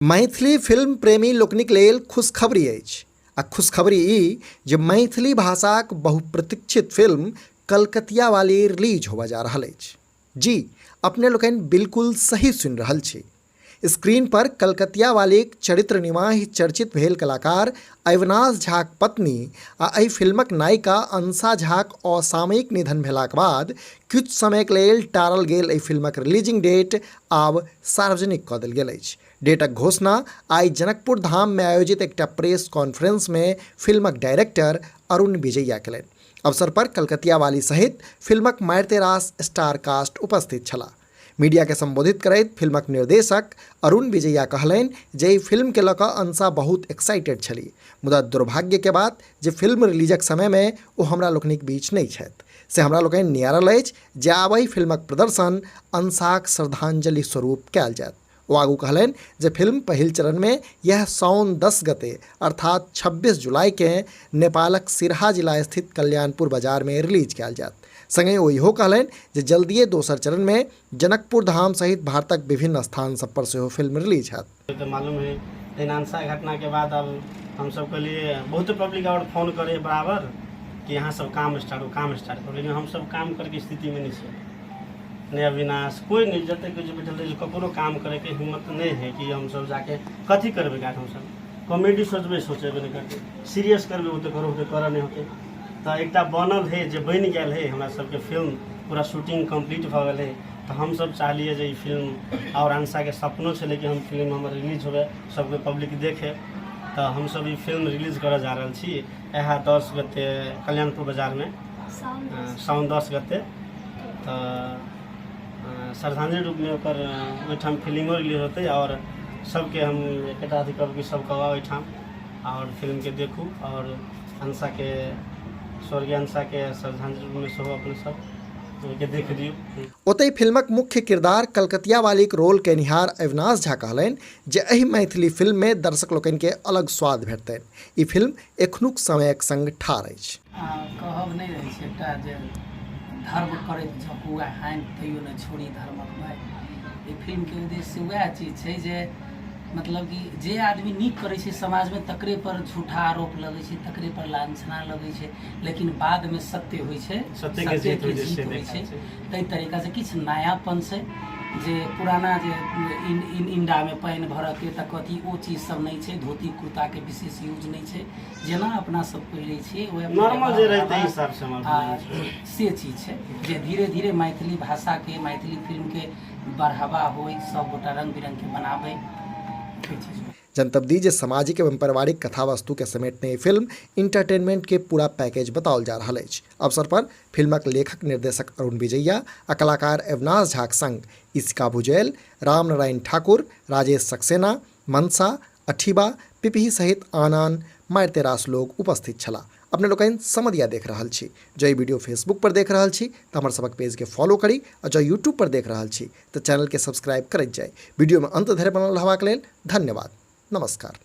Maithili film प्रेमी लोकनिक लेल खुशखबरी अछि आ खुशखबरी ई जे मैथिली भाषाक बहुप्रतीक्षित फिल्म कलकतिया वाली रिलीज होबय जा रहल अछि। जी अपने लोकनि बिल्कुल सही सुनि रहल छी। स्क्रीन पर कलकतिया वालीक चरित्र निमाहि चर्चित भेल कलाकार अविनाश झाक पत्नी आ एहि फिल्मक नायिका अंशा झाक असामयिक निधन भेलाक बाद किछु समयक लेल टारल गेल एहि फिल्मक रिलीजिंग डेट आब सार्वजनिक कऽ देल गेल अछि। डेटक घोषणा आइ जनकपुर धाममे आयोजित एकटा प्रेस कॉन्फ्रेंसमे फिल्मक डायरेक्टर अरुण विजैया केलनि। अवसर पर कलकतिया वाली सहित फिल्मक मारिते रास स्टार कास्ट उपस्थित छलाह। मीडिया के संबोधित करैत फिल्मक निर्देशक अरुण विजैया कहलनि जे एहि फिल्म के लऽ कऽ अंशा बहुत एक्साइटेड छली, मुदा दुर्भाग्य के बात जे फिल्म रिलीजक समय मे ओ हमरा लोकनिक बीच नहि छथि। से हमरा लोकनि नियारल अछि जे आब एहि फिल्मक प्रदर्शन अंशाक श्रद्धांजलि स्वरूप कयल जायत। ओ आगू कहलनि जे फिल्म पहिल चरणमे इएह साओन 10 गते अर्थात 26 जुलाईकेँ नेपालक सिरहा जिला स्थित कल्याणपुर बाजारमे रिलीज कयल जायत। संगहि ओ इहो कहलनि जे जल्दिए दोसर चरणमे जनकपुर धाम सहित भारतक विभिन्न स्थान सभ पर सेहो फिल्म रिलीज होयत। तऽ मालूम है लेकिन अंशा घटना के बाद अब हम सब के लिए बहुत पब्लिक और फोन करे बराबर कि यहाँ सब काम स्टार्ट हो, काम स्टार्ट करो, लेकिन हम सब काम करके स्थिति में नहीं छे। नहीं अविनाश कोई नहीं, जते कुछ बैठल रहे ककरो काम करे के हिम्मत नहीं है कि हम सब जाके कथी करबे। का हम सब कॉमेडी सोचबे सोचेबे नहीं करते, सीरियस करबे होते करो होते कर नहीं होते। तो एकटा बनल है जे बनि गेल है, हमरा सबके फिल्म पूरा शूटिंग कम्प्लीट भऽ गेल है। तऽ हमसब चाहलियै जे ई फिल्म आओर अंशाके सपनो छलै कि हम फिल्म हमर रिलीज हुए, सबके पब्लिक देखे। तऽ हमसब ई फिल्म रिलीज करऽ जा रहल छी इएह 10 गते कल्याणपुर बाजारमे, साउन 10 गते। तऽ श्रद्धांजलि रूपमे ओकर ओहिठाम फिल्मो रिलीज होतै आओर सबके हम एकेटा अथी करब कि सब कहब ओहिठाम आओर फिल्मके देखू आओर अंशाके स्वर्गीय अंशाके श्रद्धांजलि रूपमे सेहो अपने सब ओहिके देख दियौ। ओतहि फिल्मक मुख्य किरदार कलकतिया वालीक रोल कयनिहार अविनाश झा कहलनि जे एहि मैथिली फिल्ममे दर्शक लोकनिकेँ अलग स्वाद भेटतनि। ई फिल्म एखनुक समयक संग ठाढ़ अछि। कहब नहि रहै छै एकटा जे धर्म करैत जँ हुए हानि तैयो नहि छोड़ी धर्मक भाइ। एहि फिल्मके उद्देश्य वएह चीज छै जे मतलब कि जे आदमी नीक करै छै समाजमे तकरे पर झूठा आरोप लगै छै, तकरे पर लांछना लगै छै, लेकिन बादमे सत्य होइ छै, सत्यके जीत होइ छै, जीत से होइ देखा छै। छै। ताहि तरीकासँ किछु नयापन छै जे पुराना जे इंडामे पानि भरऽके तऽ कथी ओ चीज सब नहि छै। धोती कुर्ताके विशेष यूज नहि छै, जेना अपना सब पहिरै छियै वएह नॉर्मल जे रहै ताहि हिसाबसँ हमर आ बनल छै। से चीज छै जे धीरे धीरे मैथिली भाषाके मैथिली फिल्मके बढ़ावा होइ, सब गोटा रंग बिरंग के बनाबै। जनतब दी जे सामाजिक एवं पारिवारिक कथा वस्तु के समेटने ई फिल्म इंटरटेनमेंट के पूरा पैकेज बताओल जा रहल अछि। अवसर पर फिल्मक लेखक निर्देशक अरुण विजैया आ कलाकार अविनाश झाक संग इशिका भुजेल, राम नारायण ठाकुर, राजेश सक्सेना, मनसा, अठीबा, पिपही सहित आन आन मारिते रास लोग उपस्थित छलाह। अपने लोकनि समदिया देख रहल छी। जँ ई वीडियो फेसबुक पर देख रहल छी तऽ हमर सबक पेज के फॉलो करी आ जँ यूट्यूब पर देख रहल छी तऽ चैनल के सब्सक्राइब करैत जाई। वीडियो में अंत धरि बनल रहबाक लेल धन्यवाद। नमस्कार।